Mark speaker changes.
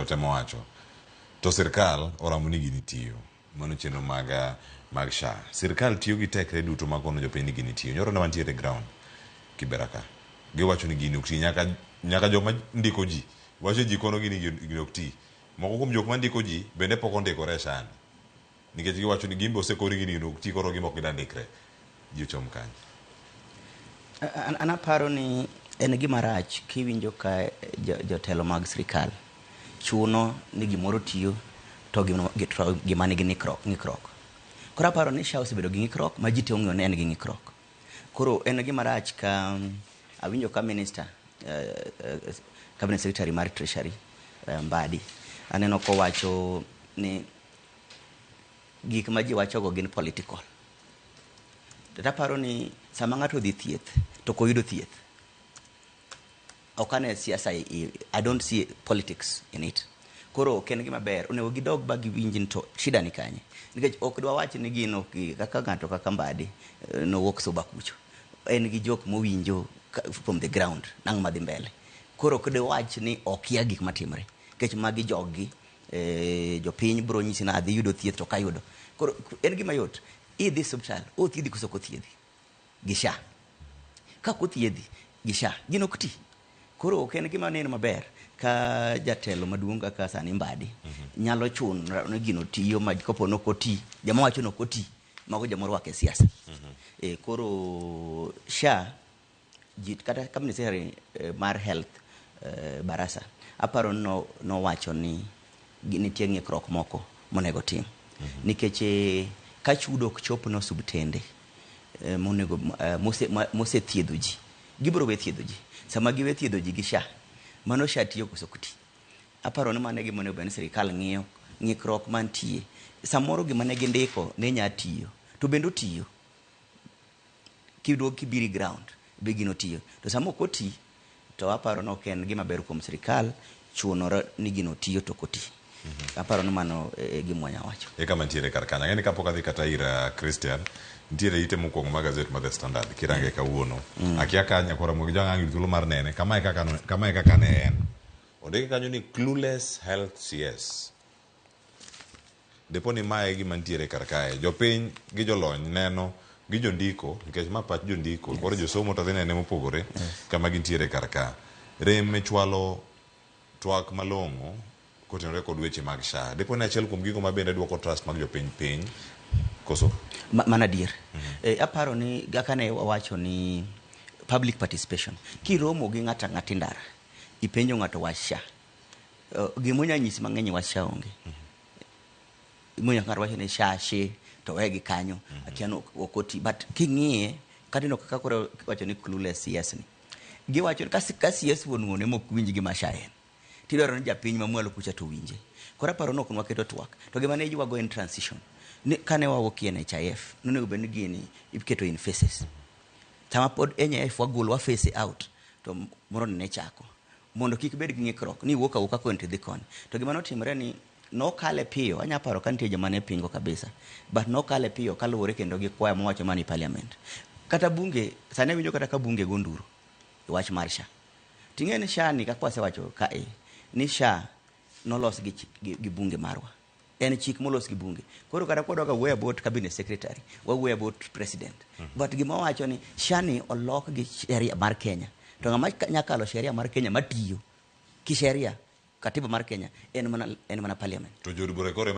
Speaker 1: temo wacho. To sirkal oramo ni gini tiyo. Mano chenro mag SHA. Sirkal tiyo gi tekre duto mag kono jopiny ni gini tiyo. Nyoro ne wantiere e ground Kibera ka. Giwacho ni gini ok ti nyaka joma ndiko ji wacho ji kono gini gini ok ti. Moko kuom jok mandiko ji bende pok ondikore e SHA ni. Nikech giwacho ni gin be osekor gini ok ti koro gin ok gidwa ndikre. Ji ochom kanye?
Speaker 2: An aparo ni en gima rach kiwinjo ka jotelo mag sirikal chuno ni gimoro tiyo to gima nigi ng'ikruok. Koro aparo ni SHA osebedo gi ng'ikruok ma ji te ong'eyo ni en gi ng'ikruok. Koro en gima rach ka awinjo ka minister, cabinet secretary mar treasury, Mbadi, aneno kowacho ni gik ma ji wachogo gin political. To aparo ni sama ng'ato odhi thieth to ok oyudo thieth, ok ane siasa, I don't see politics in it. Koro ok en gima ber, onego gidog ba giwinj ni to shida ni kanye. Nikech ok dwawach ni gin ok kaka ng'ato kaka Mbadi nowuok Suba kucho. En gi jok mowinjo from the ground nang' madhi mbele. Koro ok diwach ni okia gik matimre. Nikech magi jog gi, jopiny biro nyisi ni adhi yudo thieth to ok ayudo. Koro en gima yot, idhi osiptal, othiedhi koso ok othiedhi gi SHA. Ka ok othiedhi gi SHA, gino ok ti. Koro ok en gima neno maber ka jatelo maduong' kaka sani Mbadi nyalo chuno ni gino tiyo ma kopo ni ok oti, joma wacho ni ok oti, mago joma orwako e siasa. Koro SHA ji kata cabinet secretary mar health, Barasa, aparo ni nowacho ni nitie ng'ikruok moko monego tim. Nikech ka chudo ok chop ne osiptende monego mosethiedho ji, gibiro we thiedho ji. Sama giwe thiedho ji gi SHA, mano SHA tiyo koso ok ti? Aparo ni mano e gima onego bed ni sirikal ng'iyo ng'ikruok mantie. Samoro gima ne gindiko ne nya tiyo, to bende otiyo. Kiduog kibiro ground, be gino tiyo. To sama ok oti, to aparo ni ok en gima ber kuom sirikal chunore ni gino tiyo to ok oti. Aparo ni mano e gima wanya wacho.
Speaker 1: E kama nitiere kar kanyo. Ang'e ni kapok adhi kata ir Christian, nitiere ite mokwongo mar gazet mar The Standard kirange kawuono. Akia ka nyakwar Ramogi Jwang' ang' yudo thuolo mar nene. Kamae kaka ne en. Ondike kanyo ni clueless health CS. Depo ni mae e gima nitiere kar kae. Jopiny gi jolony neno gi jondiko, nikech ma pach jondiko, koro josomo to dhi nene mopogore kama gintiere kar ka. Rem e chwalo twak malong'o kotenore kod weche mag SHA. Depo ni achiel kuom gigo ma bende duoko trust mag jopiny piny, koso?
Speaker 2: Mano adier. Aparo ni kaka ne wawacho ni public participation. Kiromo gi ng'ato ang'ata e ndara, ipenjo ng'ato wach SHA. Gima onya nyisi mang'eny wach SHA onge. Monya ng'ato wacho ni SHA she to wegi kanyo, akia ni ok oti. But king'iye, kata ineno kaka koro iwacho ni clueless CS ni. Giwacho ni ka CS wuon wuon ema ok winj gima SHA en. Tidwaro ni japiny mamwalo kucha to winje. Koro aparo ni ok nwaketo twak. To gima ne iywago en transition. Ni kane wawuok e NHIF, nonego bed ni gini iketo in phases. Sama pod NHIF wagolo wa phase out, to moro ni ne chako. Mondo kik bed gi ng'ikruok ni iwuok awuoka koni to idhi koni. To gima notimre ni nokale piyo, anya paro ka nitie joma ne pingo kabisa. But nokale piyo kaluwore kendo gi kwayo mowacho mana e parliament. Kata bunge, sani awinjo kata ka bunge go nduru e wach mar SHA. Ting'e ni SHA ni kaka wasewacho kae, ni SHA nolos gi bunge marwa. En chik molos gi bunge. Koro kata kwadwa wuoyo about cabinet secretary, wawuoyo about president. But gima wawacho ni SHA ni olok gi sheria mar Kenya. To ng'ama nyakalo sheria mar Kenya matiyo ki sheria katiba mar Kenya en mana parliament.
Speaker 1: To jood bura koro